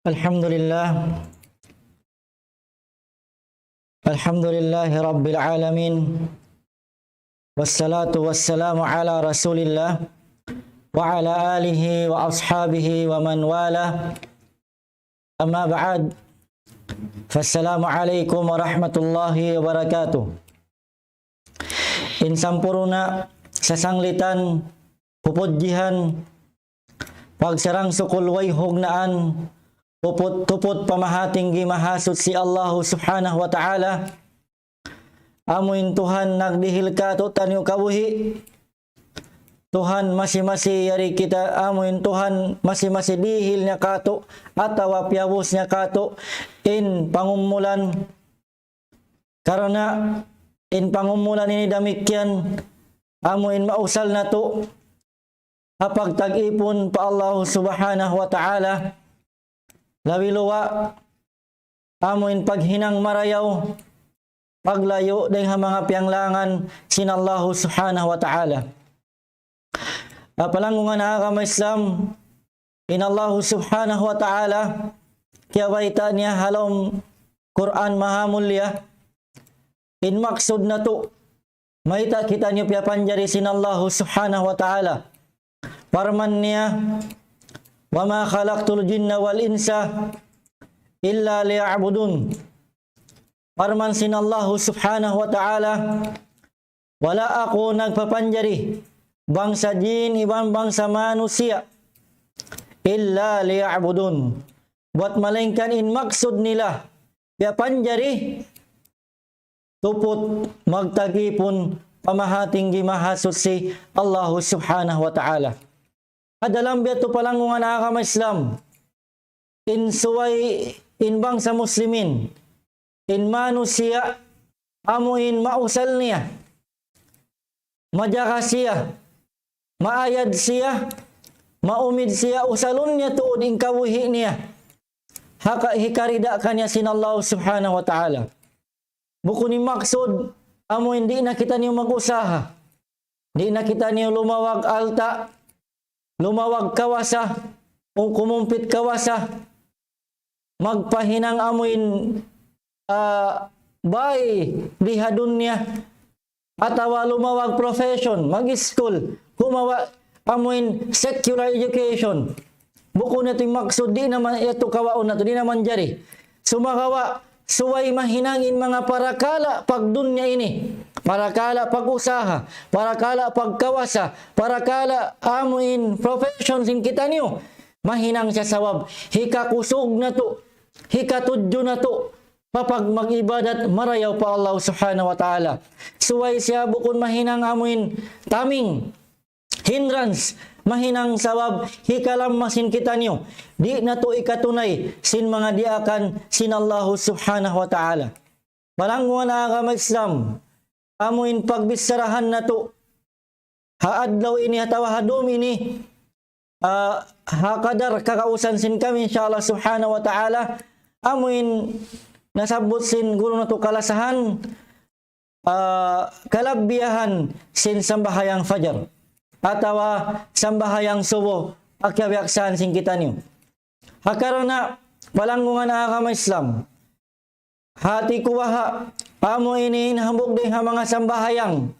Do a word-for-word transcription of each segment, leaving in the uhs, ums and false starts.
الحمد لله. الحمد لله رب العالمين. والصلاة والسلام على رسول الله وعلى آله وأصحابه ومن والاه. أما بعد. فالسلام عليكم ورحمة الله وبركاته. In sampurna' sasanglitan, pupudjihan, pagsarang-sukul way hugnaan, tuput-tuput pa Mahatinggi Mahasuchi Allahu Subhanahu wa Ta'ala. Amu in Tuhan nagdihil kātu'niyu kabuhi'. Tuhan masi-masi yari kita, amu in Tuhan masi-masi dihil niya kātu', atawa piyabus niya kātu', in pangumulan. Karna' in pangumulan ini damikkiyan, amu in mausal natu', ha pagtag-ipun pa Allahu Subhanahu wa Ta'ala, labi luwa', amu in paghinang marayaw, paglayu' dayn ha manga piyanglangan sin Allahu Subhanahu wa Ta'ala. Palanggungan agama Islam, in Allahu Subhanahu wa Ta'ala, kiyabayta' niya ha lawm Qur'an Mahamulliya, in maksud natu', mayta' kitaniyu piyapanjari sin Allahu Subhanahu wa Ta'ala. Parman niya, وما خلقت الجن والإنس إلا ليعبدون. Parman sin Allahu Subhanahu wa Ta'ala, wala' aku nagpapanjari bangsa jin iban bangsa manusiya', إلا ليعبدون. Buwat malaingkan in maksud nila piyapanjari, tuput magtag-ipun pa Mahatinggi Mahasuchi Allahu Subhanahu wa Ta'ala. Ha dalam biya' tu palanggungan agama Islam, in subay in bangsa Muslimin, in manusiya', amu in mausal niya, majaga siya, maayad siya, maumid siya, usalun niya tuud in kabuhi' niya. Haka-, hikarida kaniya sin Allah Subhanahu wa Ta'ala. Bukun in maksud, amu in di' na kitaniyu mag-usaha. Di' na kitaniyu lumawag alta', lumawag kawasa, o kumumpit kawasa, magpahinang amu in, ah, bay di ha dunya, atawa lumawag profession, mag-school, kumawa' amu in secular education. Bukun yadtu in maksud, di' na man yadtu kawaun natu', di' na manjari. Sumagawa', subay mahinang in manga parakala' pagdunya ini. Parakala' pag-usaha, parakala' pagkawasa, parakala' amu in profession sin kitaniyu. Mahinang siya sabab hikakusug natu', hikatudju natu', pa pag-, mag-ibadat marayaw pa Allah Subhanahu wa Ta'ala. Subay siya bukun mahinang amu in taming, hindrance, mahinang sabab hikalamma sin kitaniyu. Di' natu' ikatunay sin manga diyaakan sin Allah Subhanahu wa Ta'ala. Palanggungan agama Islam, amu in pagbicharahan natu' ha adlaw ini atawa ha dum ini, ah, ha kadar kakausan sin kami, insya Allah Subhanahu wa Ta'ala, amu in nasabbut sin guru natu' kalasahan, ah, kalabihan sin sambahayang fajar atawa sambahayang subuh, ha kiyabiyaksahan sin kitaniyu. Ha karna' palanggungan agama Islam, hati ku baha', amu ini in hambuuk dayn ha manga sambahayang,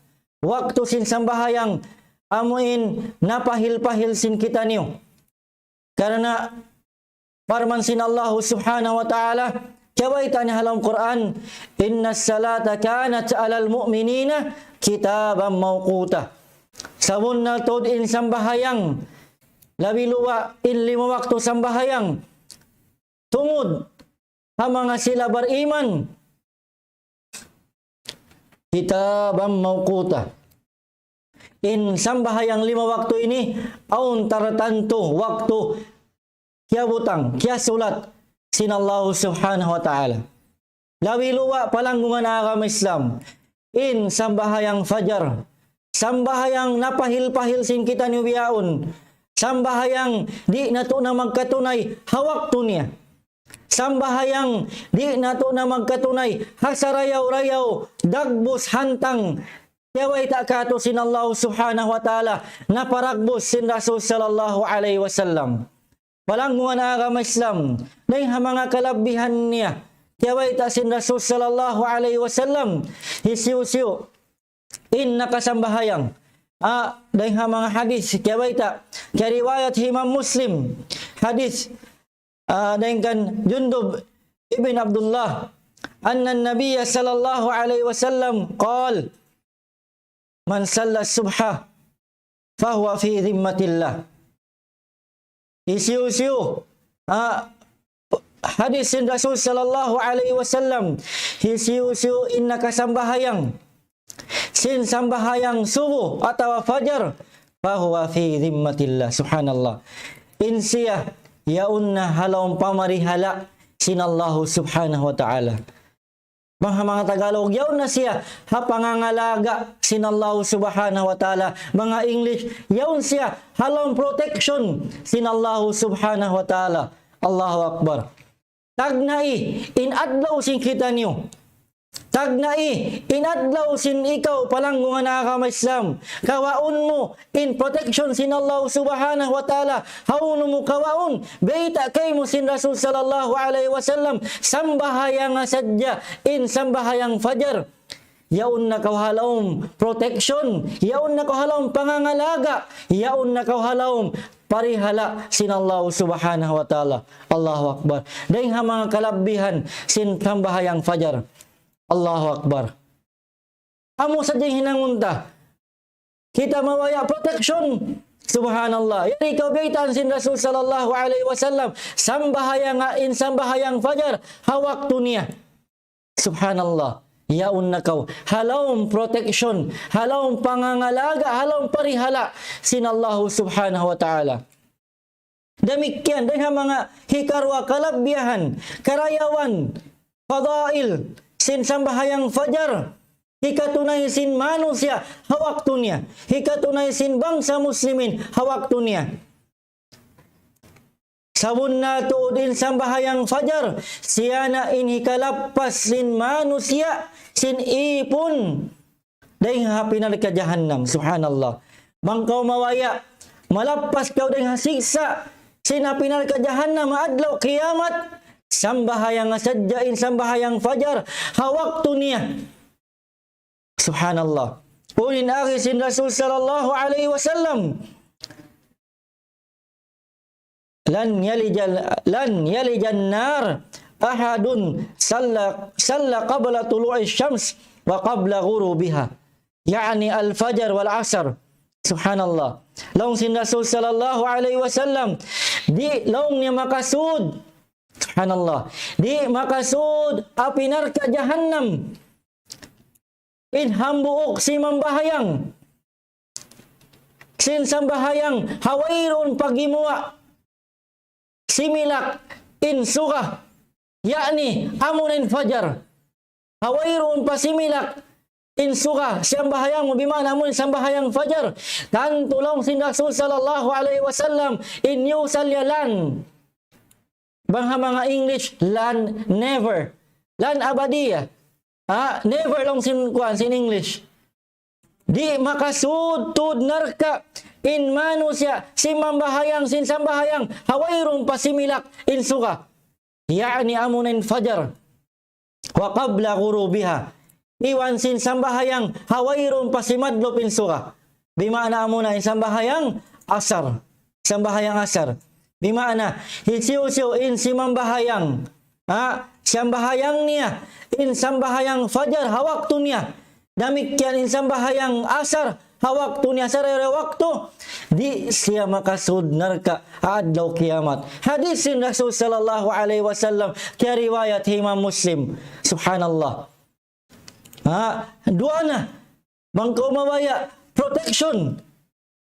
waktu sin sambahayang, amu in napahil-pahil sin kitaniyu. Karna' parman sin Allah Subhanahu wa Ta'ala, kiyabayta' niya ha lawm Qur'an, إن الصلاة كانت على المؤمنين كتابا موقوتا. Sabunnal tuud in sambahayang, labi luwa' in lima waktu sambahayang, tungud ha manga sila bariman, كتابا موقوتا. In sambahayang lima waktu ini, awn tartantu waktu kiyabutang, kiyasulat sin Allah Subhanahu wa Ta'ala. Labi luwa' palanggungan agama Islam, in sambahayang fajar, sambahayang napahil-pahil sin kitaniyu bihaun, sambahayang di' natu' na magkatunay ha waktu niya. Sambahayang di' natu' na magkatunay ha sarayaw-rayaw, dagbus hantang kiyabayta' kātu' sin Allah Subhanahu wa Ta'ala, naparagbus sin Rasul sallallahu alayhi wasallam. palanggungan agama Islam, dayn ha manga kalabihan niya, kiyabayta' sin Rasul sallallahu alayhi wasallam, hisiyu-siyu in nakasambahayang. Ah, dayn ha manga hadith, kiyabayta', kiyariwayat hi Imam Muslim, hadith, ah, dayn kan Jundub ibn Abdullah, أن النبي صلى الله عليه وسلم قال: من صلى الصبح فهو في ذمة الله. Hisiyu-siyu, ah, hadith sin Rasul sallallahu alayhi wasallam, hisiyu-siyu in nakasambahayang sin sambahayang subuh atawa fajar, فهو في ذمة الله. Subhanallah. In siya, yaun na ha lawm pamarihala' sin Allahu subhanahu wa ta'ala. Manga, manga Tagalog, yaun na siya ha pangangalaga sin Allahu subhanahu wa ta'ala. Manga English, yaun siya ha lawm protection sin Allahu subhanahu wa ta'ala. Allahu Akbar. Tagnai in adlaw sin kitaniyu. Tagnai in adlaw sin ikaw palanggungan agama Islam. Kawaun mu in protection sin Allah subhanahu wa ta'ala. Hawnu mu kawaun, bayta' kaymu sin Rasul sallallahu alayhi wasallam, sambahayanga sadja in sambahayang fajar. Yaun na kaw ha lawm protection, yaun na kaw ha lawm pangangalaga, yaun na kaw ha lawm parihala' sin Allah subhanahu wa ta'ala. Allahu Akbar. Dayn ha manga kalabihan sin sambahayang fajar. Allahu Akbar. Amu sadja in hinangun ta. Kita mabaya' protection. Subhanallah. Yari kaw baytaan sin Rasul sallallahu alayhi wasallam, sambahayanga in sambahayang fajar ha waktu niya. Subhanallah. Yaun na kaw ha lawm protection, ha lawm pangangalaga, ha lawm parihala' sin Allahu subhanahu wa ta'ala. Damikkiyan dayn ha manga hikaruwa kalabihan, karayawan, fadail sin sambahayang fajar, hikatunay sin manusiya' ha waktu niya, hikatunay sin bangsa muslimin ha waktu niya. Sabunnal tuud in sambahayang fajar, siya na in hikalappas sin manusiya' sin ipun dayn ha api narka' jahannam. Subhanallah. Bang kaw mabaya' malappas kaw dayn ha siksa' sin api narka' jahannam ha adlaw kiyamat, sambahayanga sadja in sambahayang fajar ha waktu niya. Subhanallah. Unu in agi sin Rasul sallallahu alayhi wasallam, لن يلج، لن يلج النار أحد صلى، صلى قبل طلوع الشمس وقبل غروبها، يعني الفجر والعصر. Subhanallah. Laung sin Rasul sallallahu alayhi wasallam, di' laung niya makasud. Subhanallah. Di' makasud api narka' jahannam in hambuuk simambahayang sin sambahayang ha wayruun pa gimuwa' similak in suga, ya'ni amuna in fajar. Ha wayruun pa similak in suga, siyambahayang mu, bima'na amuna in sambahayang fajar. Tantu laung sin Rasul sallallahu alayhi wasallam, in يصلي لن. Bang ha manga English, لن, never. لن أبدية. Ha, never laung sin kuwan, sin English. Di' makasud tuud narka' in manusiya' simambahayang sin sambahayang ha wayruun pa similak in suga. Ya'ni amuna in fajar. وقبل غروبها. Iban sin sambahayang ha wayruun pa simadlup in suga. Bima'na amuna in sambahayang asar. Sambahayang asar. Bima'na, hisiyu-siyu in simambahayang, ha, sambahayang niya in sambahayang fajar ha waktu niya. Damikkiyan in sambahayang asar ha waktu niya, sara-rara waktu, di' siya makasud narka' ha adlaw kiyamat. Hadith sin Rasul sallallahu alayhi wasallam, kiyariwayat hi Imam Muslim. Subhanallah. Ha, duwa na. Bang kaw mabaya' protection,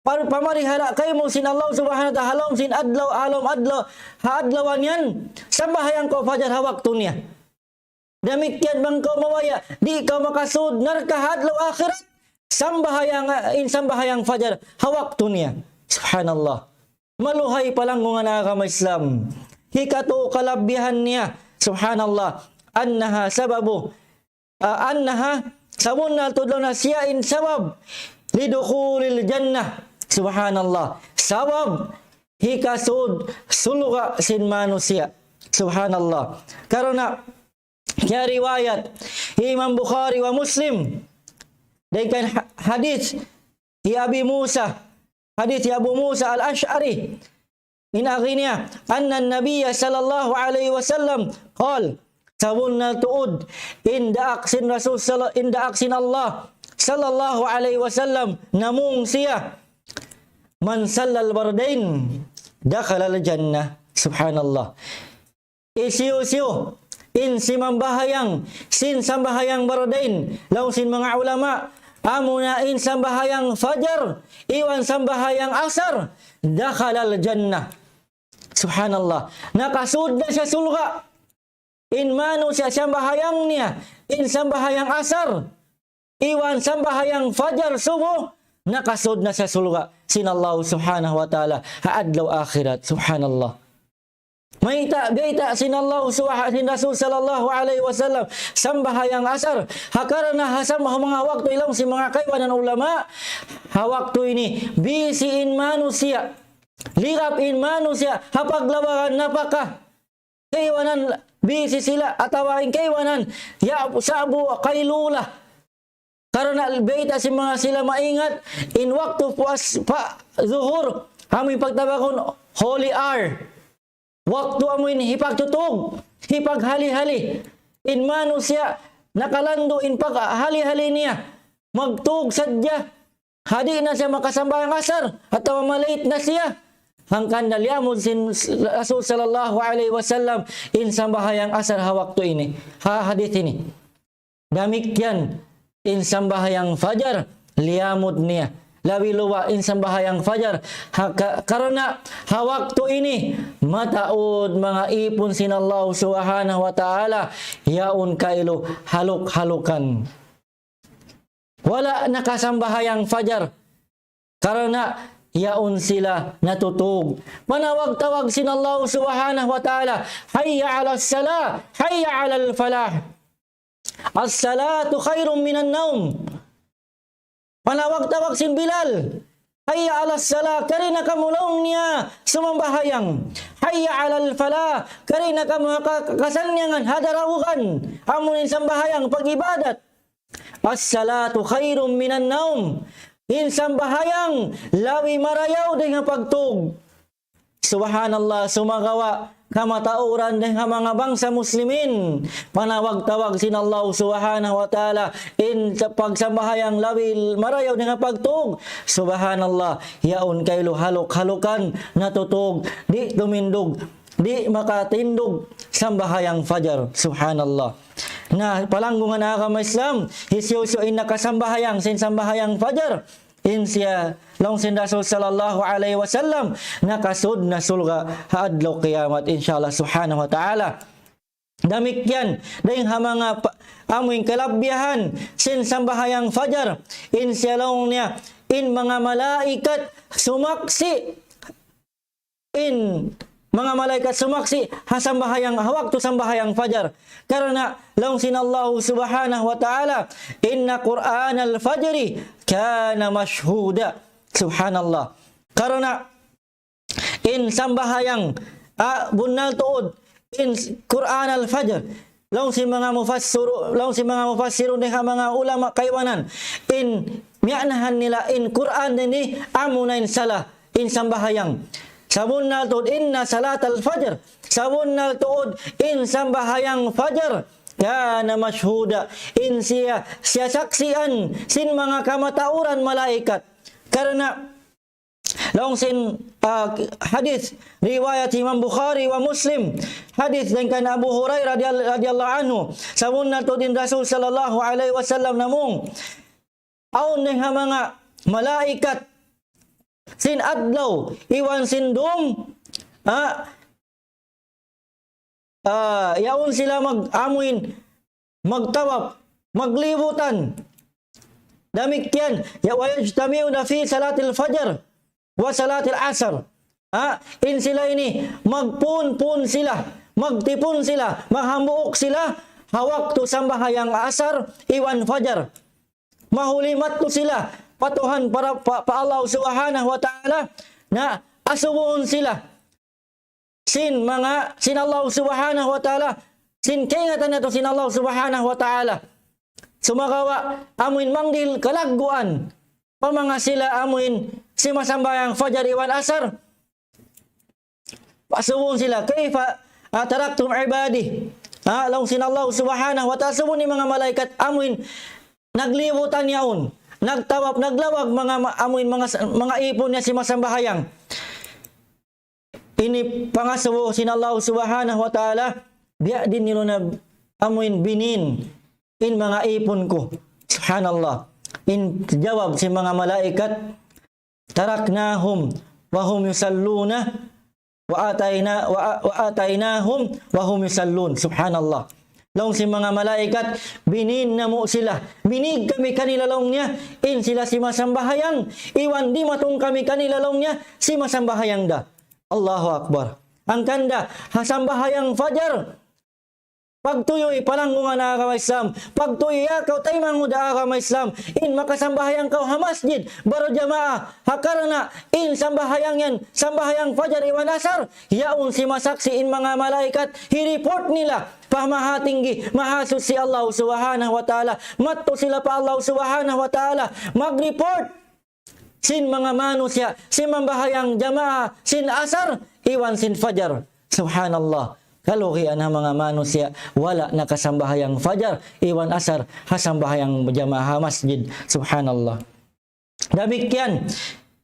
par-, pamarihala' kaymu sin Allah subhanahu wa ta'ala, ha lawm sin adlaw, ha lawm adlaw, ha adlaw yan, sambahayang kaw fajar ha waktu niya. Damikkiyan bang kaw mabaya', di' kaw makasud narka' ha adlaw akhirat, sambahayang, in sambahayang fajar ha waktu niya. Subhanallah. Maluhay palanggungan agama Islam. Hikatu kalabihan niya. Subhanallah. أنها سبب, ah, أنها, sabunnal tuud laung niya siya in sabab لدخول الجنة. Subhanallah. Sabab hikasud surga' sin manusiya'. Subhanallah. Karna' kiyariwayat hi Imam Bukhari wa Muslim, dayn kan ha-, hadith hi Abi Musa, hadith hi Abu Musa al-Ash'ari, in agi niya, أن النبي صلى الله عليه وسلم قال, sabunnal tuud, in daak sin Rasul sal-, in daak sin Allah sallallahu alayhi wasallam, namung siya, من صلى البردين دخل الجنة. Subhanallah. Hisiyu-siyu in simambahayang sin sambahayang bardain, laung sin manga ulama, amuna in sambahayang fajar iban sambahayang asar, دخل الجنة. Subhanallah. Nakasud na siya surga'. In manusiya' sambahayang niya, in sambahayang asar iban sambahayang fajar subuh, nakasud na siya surga' sin Allah Subhanahu wa Ta'ala ha adlaw akhirat. Subhanallah. Mayta', bayta' sin Allah Subha-, sin Rasul sallallahu alayhi wasallam, sambahayang asar, ha karna' ha sam-, ha manga waktu, laung sin manga kaibanan ulama, ha waktu ini, busy in manusiya', lirap in manusiya', ha paglawagan napaka, kaibanan busy sila, atawa in kaibanan, ya, sa'bu qaylula. Karna' bayta' sin manga sila maingat, in waktu puas pa zuhur, amu in pagtawagun holy hour. Waktu amu in hipagtutug, hipaghali-hali. In manusiya' nakalandu' in paghali-hali niya. Magtug sadja. Di' na siya makasambahayang asar, atawa ma-late na siya. Hangkan na liyamud sin Rasul sallallahu alayhi wasallam in sambahayang asar ha waktu ini, ha hadith ini. Damikkiyan in sambahayang fajar, liyamud niya. Labi luba in sambahayang fajar. Ha ka-, karna' ha waktu ini, mataud manga ipun sin Allah Subhanahu wa Ta'ala, yaun kailu haluk-halukan. Wala' nakasambahayang fajar. Karna' yaun sila natutug. Panawag-tawag sin Allah Subhanahu wa Ta'ala, حي على الصلاة، حي على الفلاح. الصلاة خير من النوم. Panawag-tawag sin Bilal, حي على الصلاة, kari na kamu, laung niya, sumambahayang. حي على الفلاح, kari na kamu ha ka-, kasannyangan, ha darawugan. Amu in sambahayang pag-ibadat. الصلاة خير من النوم. In sambahayang labi marayaw dayn ha pagtug. Subhanallah, sumagawa' kamatauran dayn ha manga bangsa Muslimin. Panawag-tawag sin Allah Subhanahu wa Ta'ala in sa-, pagsambahayang labi marayaw dayn ha pagtug. Subhanallah, yaun kailu haluk-halukan, natutug, di' tumindug, di' makatindug sambahayang fajar. Subhanallah. Na, palanggungan agama Islam, hisiyu-siyu in nakasambahayang sin sambahayang fajar, in siya, laung sin Rasul sallallahu alayhi wasallam, nakasud na surga' ha adlaw kiyamat, insya Allah subhanahu wa ta'ala. Damikkiyan, dayn ha manga pa-, amu in kalabihan sin sambahayang fajar, in siya, laung niya, in manga malaikat sumaksi', in manga malaikat sumaksi' ha sambahayang, ha waktu sambahayang fajar. Karna' laung sin Allah subhanahu wa ta'ala, إن قرآن الفجر كان مشهودا. Subhanallah. Karna' in sambahayang, ah, bunnal tuud, in Qur'an al-Fajr, laung sin manga mufassiru-, laung sin manga mufassirun dayn ha manga ulama kaibanan, in miya'nahan nila in Qur'an ini amuna in sala, in sambahayang. Sabunnal tuud, إن صلاة الفجر, sabunnal tuud in sambahayang fajar, كان مشهودا, in siya, siya saksian sin manga kamatauran malaikat. Karna' laung sin, ah, hadith riwayat Imam Bukhari wa Muslim. Hadith dayn kan Abu Hurairah radiyal-, radiyallahu anhu. Sabunnal tuud in Rasul sallallahu alayhi wasallam namung, awn dayn ha manga malaikat sin adlaw iban sin dum, ah, ah, yaun sila mag-, amuin, magtawaf, maglibutan. Damikkiyan, ya, ويجتمعون في صلاة الفجر وصلاة العصر. Ha? In sila ini, magpun-pun sila, magtipun sila, maghambuuk sila, ha waktu sambahayang asar iban fajar. Mahuli madtu sila pa Tuhan, para, pa, pa Allah subhanahu wa ta'ala, na asubuhun sila sin manga, sin Allah Subhanahu wa Ta'ala, sin kaingatan natu' sin Allah Subhanahu wa Ta'ala. Sumagawa', amuin mangdihil kalagguan pa manga sila amuin simasambahayang fajar iban asar. Asubuhun sila, "Kaifa, ah, taraktum ibadi?" Ah, laung sin Allah Subhanahu wa Ta'ala, asubuhun in manga malaikat, amuin naglibutan yaun, nagtawaf, naglawag manga ma-, amuin manga sa-, manga ipun niya simasambahayang. Ini pangasubu sin Allah Subhanahu wa Ta'ala, biya' diin niyu na amuin binin in manga ipun ku. Subhanallah. In jawab sin manga malaikat, "Taraknahum wa hum yusalluna, wa atayna-, wa, wa ataynahum wa hum yusallun." Subhanallah. Laung sin manga malaikat, "Binin namu' sila. Binig kami kanila," laung niya, "in sila simasambahayang. Iban dimatung kami kanila," laung niya, "simasambahayang da." Allahu Akbar. Hangkan da, ha sambahayang fajar, pagtuyuy palanggungan agama Islam, pagtuyuy kaw taymanghud agama Islam, in makasambahayang kaw ha masjid, barjamaah, ha karna' in sambahayang yan, sambahayang fajar iban asar, yaun simasaksi' in manga malaikat, hi-report nila pa Mahatinggi, Mahasuchi Allah Subhanahu wa Ta'ala, madtu sila pa Allah Subhanahu wa Ta'ala, mag-report sin manga manusiya', simambahayang jamaah, sin asar, iban sin fajar. Subhanallah. Kalugian ha manga manusiya', wala' nakasambahayang fajar, iban asar, ha sambahayang jamaah ha masjid. Subhanallah. Damikkiyan,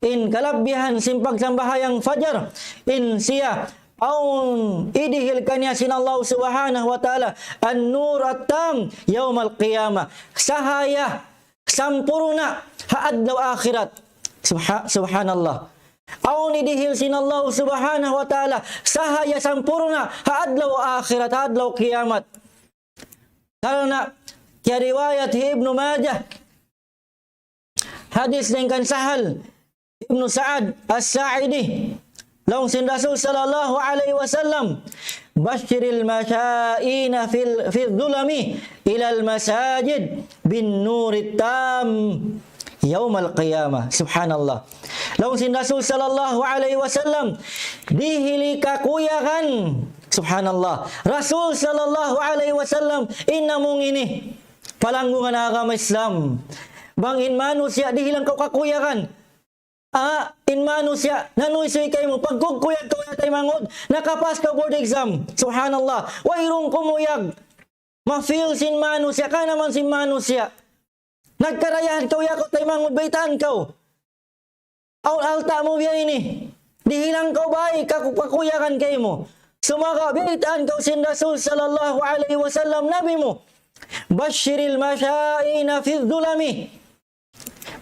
in kalabbihan sin pagsambahayang fajar, in siya, awn idihil kaniya sin Allah Subhanahu wa Ta'ala, an-nur at-tam yawmal qiyamah. Sahaya sampurna' ha adlaw akhirat. Subha-, subhanallah. Awn idihil sin Allah Subhanahu wa Ta'ala sahaya sampurna' ha adlaw akhirat, ha adlaw kiyamat. Karna' kiyariwayat hi Ibnu Majah, hadis dayn kan Sahal Ibnu Sa'ad As-Sa'idi. Laung sin Rasul sallallahu alayhi wasallam, "Bashiril masha'ina fil, fil zulami ilal masajid bin nurit tam yawmal qiyamah." Subhanallah. Laung sin Rasul sallallahu alayhi wasallam, dihili kakuyagan. Subhanallah. Rasul sallallahu alayhi wasallam, in namung ini, palanggungan agama Islam. Bang in manusiya' dihilan kaw kakuyagan. Ah, in manusiya', nanuysuy kaymu, pagkukuyag kaw ya taymanghud, nakapas kaw board exam. Subhanallah. Wayruun kumuyag. Ma-fail sin manusiya', kanaman sin manusiya'. Nagkarayahan kaw ya kaw taymanghud, baytaan kaw. Awn alta' mu biya' ini. Dihilan kaw bay, kaku-, kakuyagan kaymu. Sumagawa' baytaan kaw sin Rasul sallallahu alayhi wasallam, Nabi mu. Bashiril masha'ina fil zulami.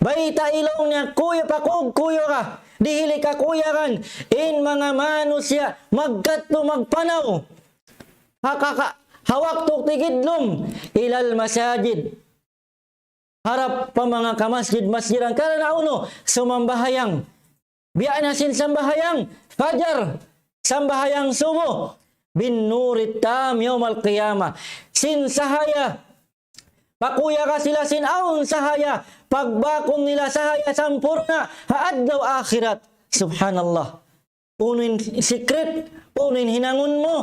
Baytai laung niya, kuya, pakugkuyuga, dihili kakuyagan in manga manusiya' magkadtu magpanaw ha, ha, ha waktu tigidlum, ilal masajid, harap pa manga kamasjid-masjidan. Karna' unu? Sumambahayang. Biya' na sin sambahayang fajar, sambahayang subuh, bin nurit tam yawmal qiyamah. Sin sahaya, pakuyaga sila sin awn sahaya, pagbakun nila sahaya sampurna' ha adlaw akhirat. Subhanallah. Unu in secret, unu in hinangun mu,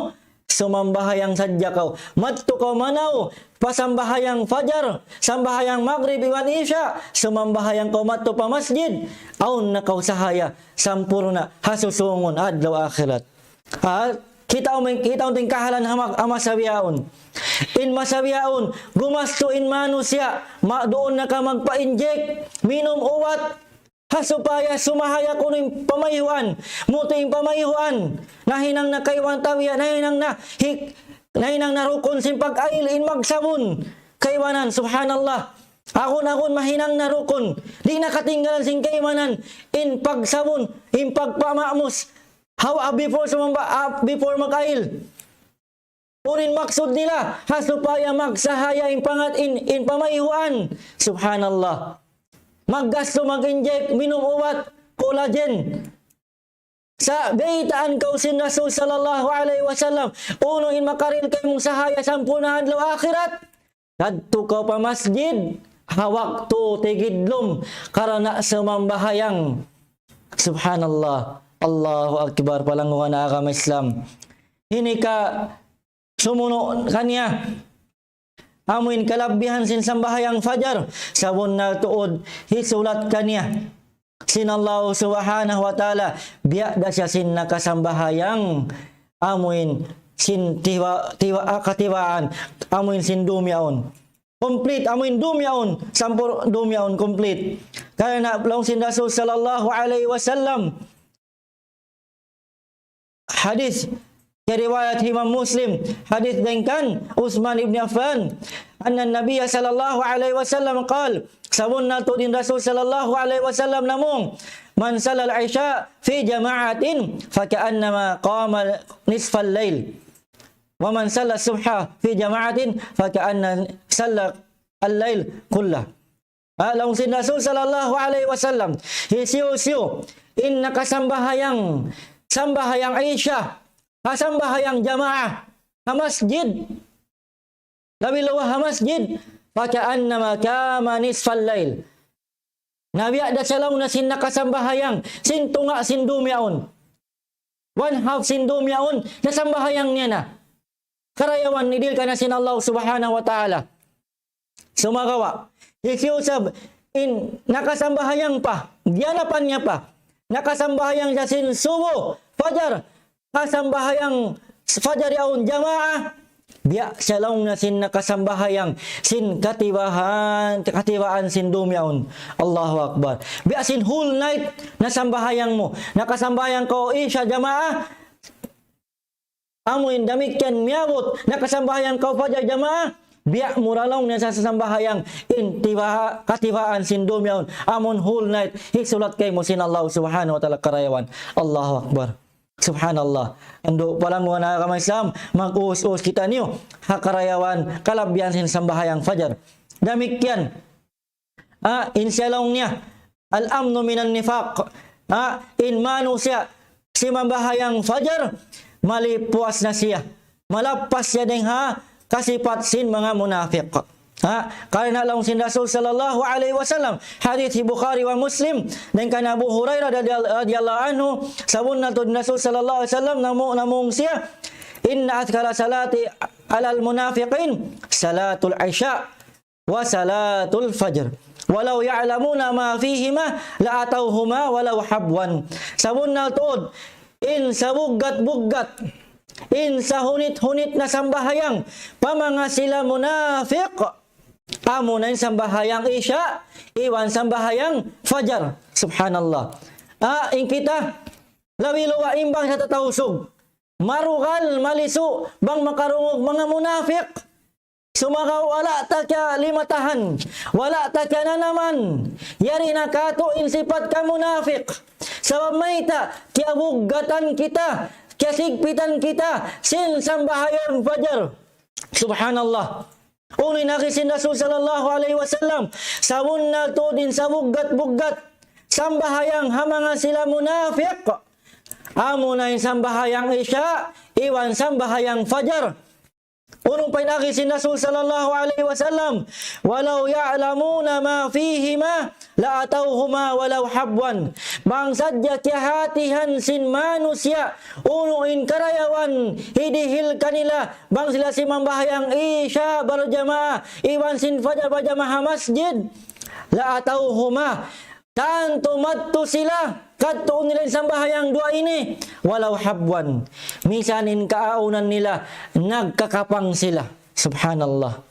sumambahayang sadja kaw. Madtu kaw manaw pa sambahayang fajar, sambahayang magrib iban isya, sumambahayang kaw madtu pa masjid, awn na kaw sahaya sampurna' ha susungun adlaw akhirat. Ha? Kita' mu, kita' mu in kahalan ha ma-, ha masa bihaun. In masa bihaun, gumastu in manusiya', ma-, duun na ka magpa-inject, minum ubat, ha supaya sumahaya kunu' in pamayhuan, muti' in pamayhuan, nahinang na kaibanan tau ya, nahinang na hik-, nahinang na rukun sin pag-ail in magsabun. Kaibanan, subhanallah. Agun-agun mahinang na rukun. Di' na katinggalan sin kaibanan in pagsabun, in pagpamamus. Hawa, before sumamba, ah, before mag-ail. Unu in maksud nila, ha supaya magsahaya in pangat-, in, in pamayhuan. Subhanallah. Maggastu, mag-inject, minum ubat, collagen. Sa' baytaan kaw sin Rasul sallallahu alayhi wasallam, unu in makarihil kaymu sahaya sampurna' adlaw akhirat. Kadtu kaw pa masjid, ha waktu tigidlum, karna' sumambahayang. Subhanallah. Allahu Akbar, palanggungan agama Islam. Ini ka sumunu' kaniya. Amuin kalabihan sin sambahayang fajar, sabunnal tuud hisulat kaniya sin Allah Subhanahu wa Ta'ala, biya' da siya sin nakasambahayang, amuin sin tiwa-, tiwa-, ah, katiwaan, amuin sin dum yaun. Complete, amuin dum yaun, sampur-, dum yaun, complete. Karna' laung sin Rasul sallallahu alayhi wasallam, hadith, riwayat Imam Muslim, hadith dayn kan Uthman ibn Affan, أن النبي صلى الله عليه وسلم قال, sabunnal tuud in Rasul sallallahu alayhi wasallam namung, من صلى العشاء في جماعة فكأنما قام نصف الليل، ومن صلى الصبح في جماعة فكأنما صلى الليل كله. Ah, laung sin Rasul sallallahu alayhi wasallam, hisiyu-siyu in nakasambahayang, sambahayang Isha, ha sambahayang jamaah, ha masjid, labi luwa ha masjid, فكأنما قام نصف الليل. Na biya' da siya laung niya sin nakasambahayang sin tunga' sin dum yaun. One half sin dum yaun, nasambahayang niya na. Karayawan, idihil kaniya sin Allah Subhanahu wa Ta'ala. Sumagawa', hisiyu isab in nakasambahayang pa, giyanapan niya pa, nakasambahayang siya sin subuh, fajar, kasambahayang fajar yaun jamaah, biya' siya laung niya sin nakasambahayang sin katiwaan, katiwaan sin dum yaun. Allahu Akbar. Biya' sin whole night nasambahayang mu. Nakasambahayang kaw Isha jamaah, amuin damikkiyan miyabut, nakasambahayang kaw fajar jamaah, biya' mu ra laung niya sa sambahayang in tiwa-, katiwaan sin dum yaun, amun whole night, hisulat kaymu sin Allah Subhanahu wa Ta'ala karayawan. Allahu Akbar. Subhanallah. Andu', palanggungan agama Islam, mag-us-us kitaniyu ha karayawan kalabihan sin sambahayang fajar. Damikkiyan, ah, in siya laung niya, الأمن من النفاق. Ah, in manusiya' simambahayang fajar, malipuas na siya. Malappas siya dayn ha kasipat sin manga munafik. Ha, karna' laung sin Rasul sallallahu alayhi wasallam, hadith Bukhari wa Muslim, dayn kan Abu Hurairah radiyal-, radiyallahu anhu, sabunnal tuud in Rasul sallallahu alayhi wasallam, namu-, namung siya, إن أثقل الصلاة على المنافقين صلاة العشاء وصلاة الفجر ولو يعلمون ما فيهما لأتوهما ولو حبوا. Sabunnal tuud, in sabuggat-buggat, in sahunit-hunit na sambahayang pa manga sila munafik, amuna in sambahayang Isha, iban sambahayang fajar. Subhanallah. Ah, in kita, labi luwa' in bangsa ta Tausug, marugal, malisu', bang makarungug manga munafik. Sumagawa' wala' ta kiyalimatahan, wala' ta kiyananaman. Yari na katu' in sipat kamunafik. Sabab mayta', kiyabuggatan kita, kiyasigpitan kita sin sambahayang fajar. Subhanallah. Unu in agi sin Rasul sallallahu alayhi wasallam, sabunnal tuud in sabuggat-buggat sambahayang ha manga sila munafik, amuna in sambahayang Isha, iban sambahayang fajar. Unu pa in agi sin Rasul sallallahu alayhi wasallam, ولو يعلمون ما فيهما لأتوهما ولو حبوا. Bang sadja kiyahatihan sin manusiya' unu in karayawan hidihil kanila, bang sila simambahayang Isha barjamaah, iban sin fajar barjamaah ha masjid, لأتوهما. Tantu madtu sila, kadtuun nila in sambahayang duwa ini, ولو حبوا. Minsan in kaawnan nila, nagkakapang sila. Subhanallah.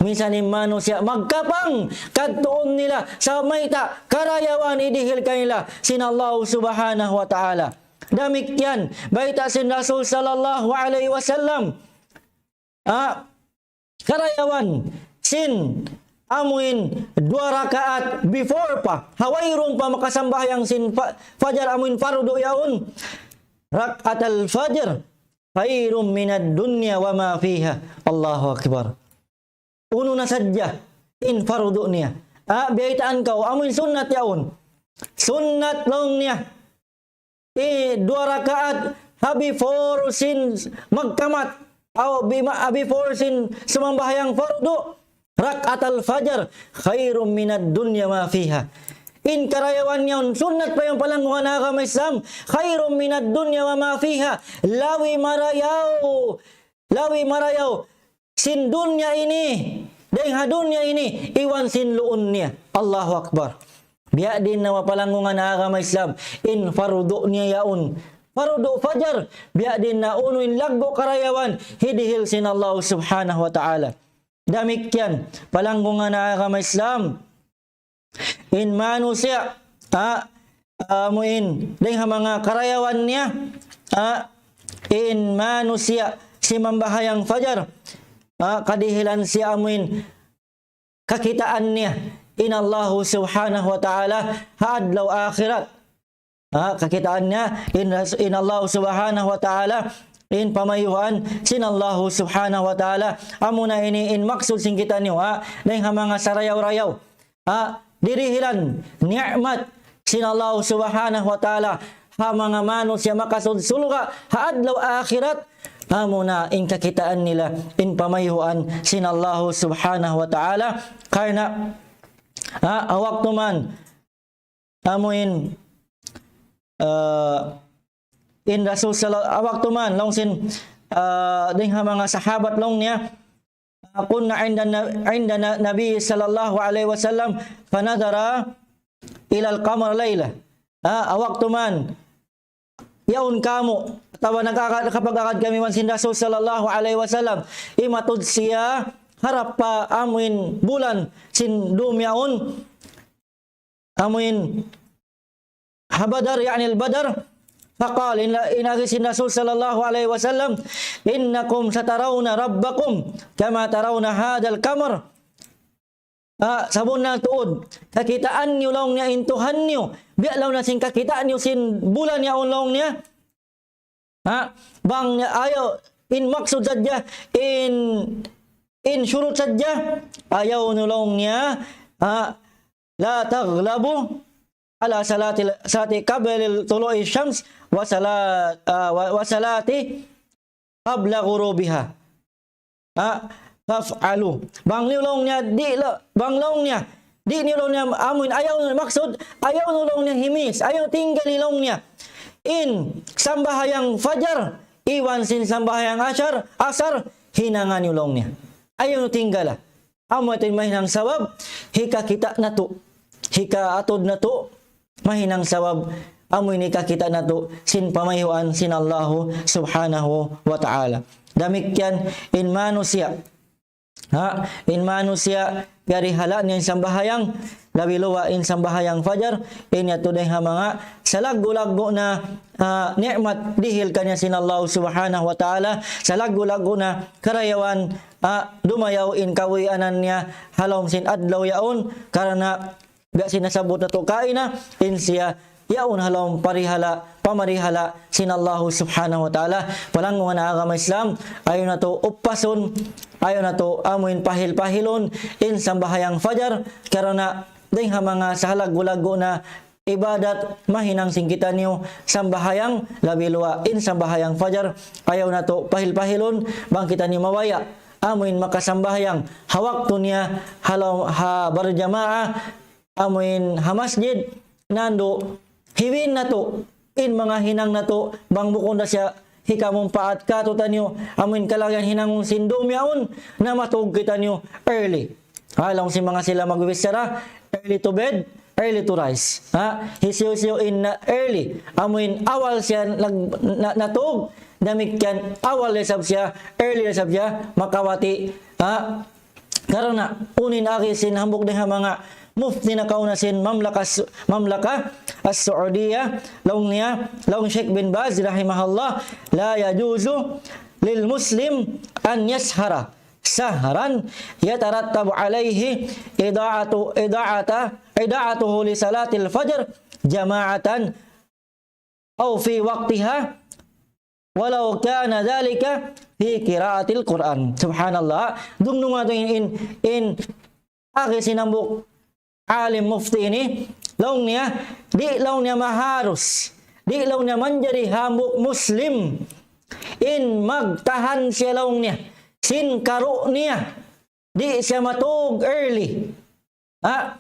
Minsan in manusiya' magkapang, kadtuun nila, sa mayta', karayawan idihil kanila sin Allah Subhanahu wa Ta'ala. Damikkiyan, bayta' sin Rasul sallallahu alayhi wasallam. Ah, karayawan sin amuin duwa rakaat before pa, ha wayruun pa makasambahayang sin fa-, fajar amuin fardu yaun. ركعتا الفجر خير من الدنيا وما فيها. Allahu Akbar. Unu na sadja in fardu niya. Ah, biyaytaan kaw, amuin sunnat yaun. Sunnat laung niya. I duwa rakaat ha before sin magkamat, aw bima-, ha before sin sumambahayang fardu, ركعتا الفجر خير من الدنيا وما فيها. In karayawan niya yaun, sunnat pa yan palanggungan agama Islam. خير من الدنيا وما فيها. Labi marayaw. Labi marayaw. Sin dunya ini. Dayng ha dunya ini. Iban sin luun niya. Allahu Akbar. Biya' diin na manga palanggungan agama Islam. In fardu niya yaun. Fardu fajar. Biya' diin na unu in laggu' karayawan. Hidihil sin Allah subhanahu wa ta'ala. Damikkiyan. Palanggungan agama Islam. In manusiya', ah, amu in, dayng ha manga karayawan niya, ah, in manusiya', simambahayang fajar, ah, kadihilan siya amu in, kakitaan niya, in Allahu subhanahu wa ta'ala, ha adlaw akhirat. Ha, kakitaan niya, in, in Allah subhanahu wa ta'ala, in pamayuan, sin Allah subhanahu wa ta'ala, amuna ini in maksud sin kitaniyu, ha, dayng ha manga sarayaw-rayaw, ha, dirihilan, ni'mat, sin Allah subhanahu wa ta'ala, ha manga manusiya' makasud surga', ha adlaw akhirat, amuna in kakitaan nila, in pamayuan, sin Allah subhanahu wa ta'ala, karna', ha, waktu man, amu in, ah, in Rasul sala-, ah, waktu man, laung sin, ah, dayng ha manga sahabat laung niya, ah, كنا عند الن-، عند النبي صلى الله عليه وسلم فنظر إلى القمر ليلة. Ah, waktu man, yaun kāmu', atawa nag-agad, nakapag-agad kami iban sin Rasul sallallahu alayhi wasallam, imatud siya harap pa amuin bulan sin dum yaun, amuin ha Badar, يعني البدر. فقال, in, in agi sin Rasul sallallahu alayhi wasallam, إنكم سترون ربكم كما ترون هذا القمر. Ah, sabunnal tuud, kakitaan niyu laung niya in Tuhan niyu, biya' laung niya sin kakitaan niyu sin bulan yaun laung niya. Ha? Bang niya, ayaw, in maksud sadja, in, in shurut sadja, ayaw niyu laung niya, ha? لا تغلبوا على صلاة، صلاة قبل طلوع الشمس وصلاة، ah, و-، وصلاة قبل غروبها. Ha? فافعلوا. Bang niyu laung niya, di' la-, bang laung niya, di' niyu laung niya, amuin, ayaw niyu, maksud, ayaw niyu laung niya himis, ayaw tinggali laung niya. In sambahayang fajar, iban sin sambahayang asar, asar, hinangan niyu laung niya. Ayaw niyu tinggala. Amu yadtu in mahinang sabab, hikakita' natu', hikaatud natu', mahinang sabab, amu ini kakita' natu', sin pamayhuan sin Allahu subhanahu wa ta'ala. Damikkiyan in manusiya'. Ha? In manusiya', piyarihala' niya in sambahayang, labi luwa' in sambahayang fajar, in yadtu dayn ha manga salaggu'-laggu' na, ah, ni'mat dihil kaniya sin Allahu subhanahu wa ta'ala, salaggu'-laggu' na karayawan, ah, dumayaw in kabuhianan niya ha lawm sin adlaw yaun, karna' biya' sin nasabbut natu' kaina, in siya yaun ha lawm parihala', pamarihala' sin Allahu subhanahu wa ta'ala. Palanggungan agama Islam, ayaw natu' upasun, ayaw natu' amuin pahil-pahilun in sambahayang fajar, karna' dayn ha manga salaggu'-laggu' na ibadat mahinang sin kitaniyu sambahayang, labi luwa' in sambahayang fajar, ayaw natu' pahil-pahilun, bang kitaniyu mabaya' amuin makasambahayang ha waktu niya ha law-, ha barjamaah, amuin ha masjid, nandu', hiwin natu', in manga hinang natu', bang bukun da siya hikamumpaat kātu'niyu, amuin kalagihan hinangun sin dum yaun, na matug kitaniyu early. Ha, laung sin manga sila magbichara, early to bed, early to rise. Ha, hisiyu-siyu in na early, amuin awal siya nag-, na-, natug, damikkiyan awal isab siya, early isab siya, makabati', ha, karna' unu in agi sin hambuuk dayn ha manga mufti nakauna sin Mamlaka As-, Mamlaka As-Saudiya, laung niya, laung Sheikh bin Baz rahimahullah, لا يجوز للمسلم أن يسهر سهرا يترتب عليه إضاعة، إضاعة، إضاعته لصلاة الفجر جماعة أو في وقتها ولو كان ذلك في قراءة القرآن. Subhanallah. Dungnunga natu' in, in, in agi sin hambuuk alim mufti ini, laung niya, di' laung niya maharus, di' laung niya manjari hambuuk Muslim in magtahan siya laung niya sin karu' niya, di' siya matug early. Ha?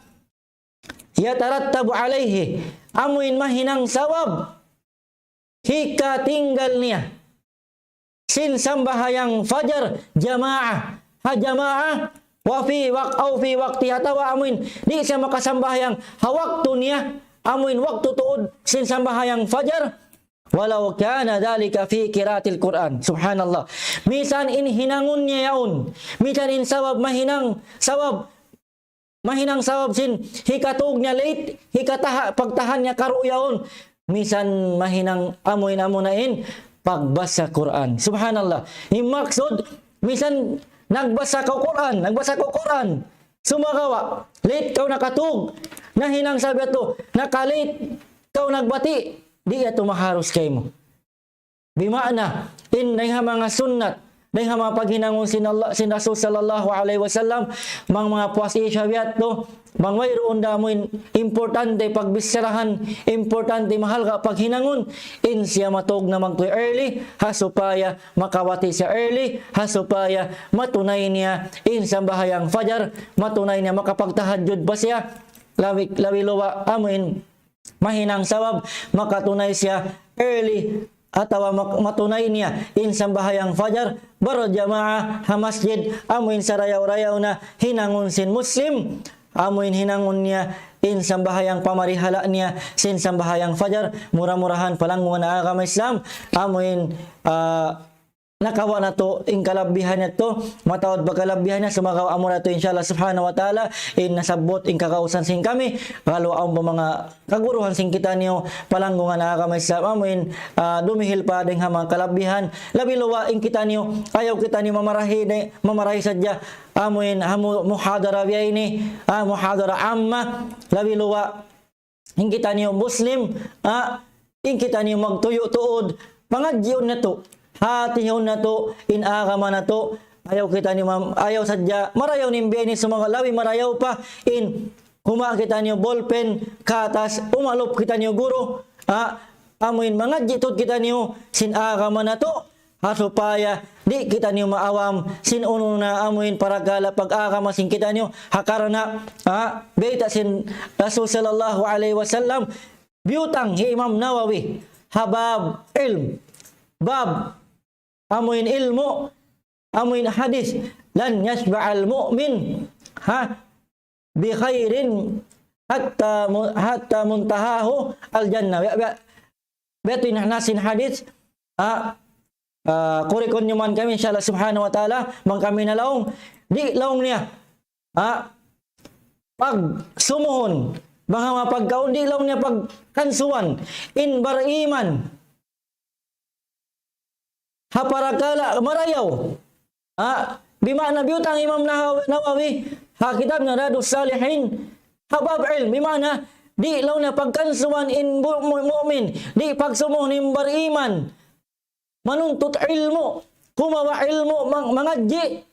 يترتب عليه, amuin mahinang sabab hikatinggal niya sin sambahayang fajar jamaa, ha jamaa, وفي وق-, أو في وقتها, atawa amuin di' siya makasambahayang ha waktu niya, amuin waktu tuud sin sambahayang fajar, ولو كان ذلك في قراءة القرآن. Subhanallah. Misan in hinangun niya yaun, misan in sabab mahinang, sabab mahinang sabab sin hikatug niya late, hikataha-, pagtahan niya karu' yaun. Misan mahinang amuin amuna in pagbasa Qur'an. Subhanallah. In maksud, misan nagbasa kaw Qur'an, nagbasa kaw Qur'an. Sumagawa', late kaw nakatug. Nahinang sabab yadtu, naka-late kaw nagbati', di' yadtu maharus kaymu. Bima'na, in dayn ha manga sunnat, dayn ha manga paghinangun sin Allah, sin Rasul sallallahu alayhi wasallam, bang manga puas Isha biya' yadtu, bang wayruun da amuin importante pagbicharahan, importante mahalga' paghinangun, in siya matug na magtuy early, ha supaya makabati siya early, ha supaya matunay niya in sambahayang fajar, matunay niya makapagtahajjud pa siya, labi, labi luwa amuin mahinang sabab makatunay siya early atawa mak-, matunay niya in sambahayang fajar barjamaa ha masjid, amuin sarayaw-rayaw na hinangun sin Muslim, amuin hinangun niya in sambahayang pamarihala niya sin sambahayang fajar. Mura-murahan palanggungan agama Islam, amuin, ah, nakawa' natu' in kalabihan yadtu, mataud pa kalabihan niya, sumagawa' amura yadtu, insha Allah subhanahu wa ta'ala, in nasabbut in kagausan sin kami, kalu awn pa manga kaguruhan sin kitaniyu, palanggungan agama Islam, amuin, ah, dumihil pa dayn ha manga kalabihan, labi luwa in kitaniyu, ayaw kitaniyu mamarahi, dayn, mamarahi sadja, amuin, ha mu-, muhadara biya' ini, ah, muhadara amma, labi luwa, in kitaniyu Muslim, ah, in kitaniyu magtuyu' tuud, pangadjiun natu', hatihun natu', in agama natu', ayaw kitaniyu mam-, ayaw sadja, marayaw in biya' ini sumagawa' labi marayaw pa, in huma' kitaniyu ballpen, katas, umalup kitaniyu guru, ah, amuin mangadji' tuud kitaniyu sin agama natu', ha supaya di' kitaniyu maawam sin unu na amuin parakala' pag-agama sin kitaniyu, ha karna', ha, bayta' sin Rasul sallallahu alayhi wasallam, biyutang hi Imam Nawawi, ha bab ilm, bab amuin ilmu', amuin hadith, لن يشبع المؤمن, ha, بخير حتى م-, حتى منتهاه الجنة. Biya', biya', biya' yadtu in nas sin hadith, ah, ah, kurikun niyu man kami, insha Allah subhanahu wa ta'ala, bang kami nalaung, di' laung niya, ah, pagsumuhun, bang ha manga pagkaun, di' laung niya pagkansuan, in bariman, ha parakala' marayaw. Ha, bima'na biyutang Imam Nawawi, Nawawi, ha kitab niya Riyadus Salihin, ha bab ilm, bima'na, di' laung niya pagkansuan in bu-, mu-, mu'min, di' pagsumuhun in bariman, manuntut ilmu', kumawa' ilmu', mang-, mangadji',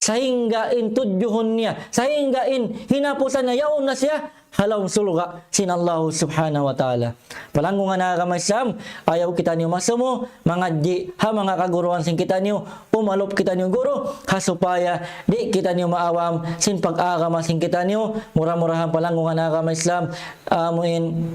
sahingga in tudjuhun niya, sahingga in hinapusan niya, yaun na siya ha lawm surga' sin Allah subhanahu wa ta'ala. Palanggungan agama Islam, ayaw kitaniyu masumu, mangadji' ha manga kaguruhan sin kitaniyu, umalup kitaniyu guru, ha supaya di' kitaniyu maawam sin pag-agama sin kitaniyu, mura-murahan palanggungan agama Islam, amuin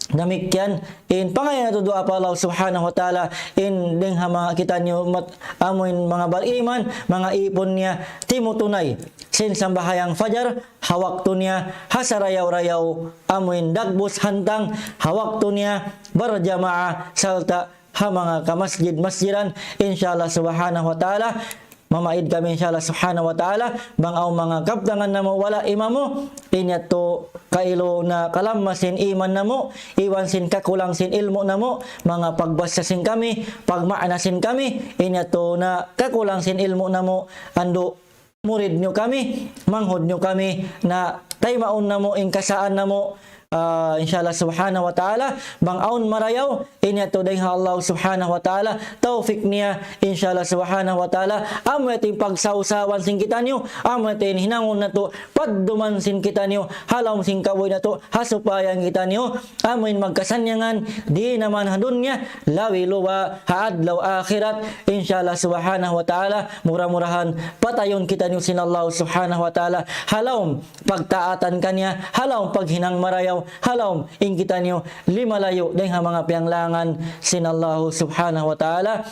damikkiyan, in pangayuun natu' duwaa pa Allah subhanahu wa ta'ala, in dayn ha manga kitaniyu mat-, amuin manga bariman, manga ipun niya, timutunay sin sambahayang fajar, ha waktu niya, ha sarayaw-rayaw, amuin dagbus hantang, ha waktu niya, barjamaa, sarta' ha manga kamasjid-masjidan, insha Allah subhanahu wa ta'ala, mamaid kami, insha Allah subhanahu wa ta'ala, bang awn manga kabtangan namu' wala' imamu, in yadtu kailu na kalamma sin iman namu', iban sin kakulang sin ilmu' namu', manga pagbasa sin kami, pagmaana sin kami, in yadtu na kakulang sin ilmu' namu', andu' murid niyu kami, manghud niyu kami, na taymaun namu' in kasaan namu', ah, insha Allah subhanahu wa ta'ala, bang awn marayaw, ini yadtu dayn ha Allah subhanahu wa ta'ala, tawfik niya, insha Allah subhanahu wa ta'ala, amu yadtu in pagsawsawan sin kitaniyu, amu yadtu in hinangun natu', padduman sin kitaniyu, ha lawm sin kabuhi' natu', ha supaya kitaniyu, amu in magkasannyangan, di' na man ha dunya, labi luba, ha adlaw akhirat, insha Allah subhanahu wa ta'ala, mura-murahan, patayun kitaniyu sin Allah subhanahu wa ta'ala, ha lawm pagtaatan kaniya, ha lawm paghinang marayaw, ha lawm in kitaniyu limalayu' dayn ha manga piyanglangan sin Allah subhanahu wa ta'ala.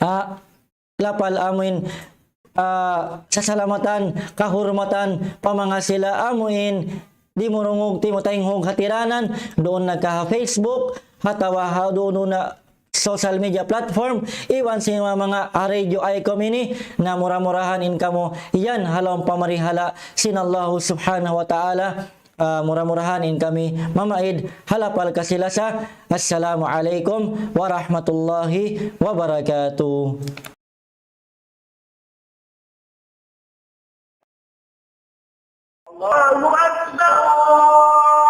Ah, lapal amuin, ah, sasalamatan, kahurmatan, pa manga sila amuin, di' murungug, di' mataynghug hatiranan, duun na ka ha Facebook, atawa ha duun na social media platform, iban sin manga, manga radio icon ini, na mura-murahan in kamu, yan ha lawm pamarihala sin Allah subhanahu wa ta'ala, ah, mura-murahan in kami mamaid ha lapal kasi-lasa. Assalamu alaykum warahmatullahi wabarakatuh. الله أكبر،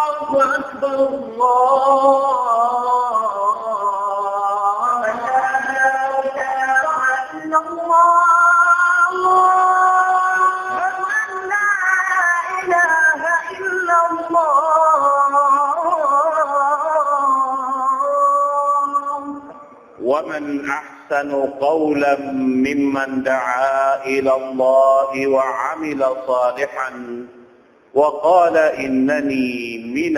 الله أكبر، الله أكبر. أشهد أن لا إله إلا الله. ومن أحسن قولا ممن دعا إلى الله وعمل صالحا وقال إنني من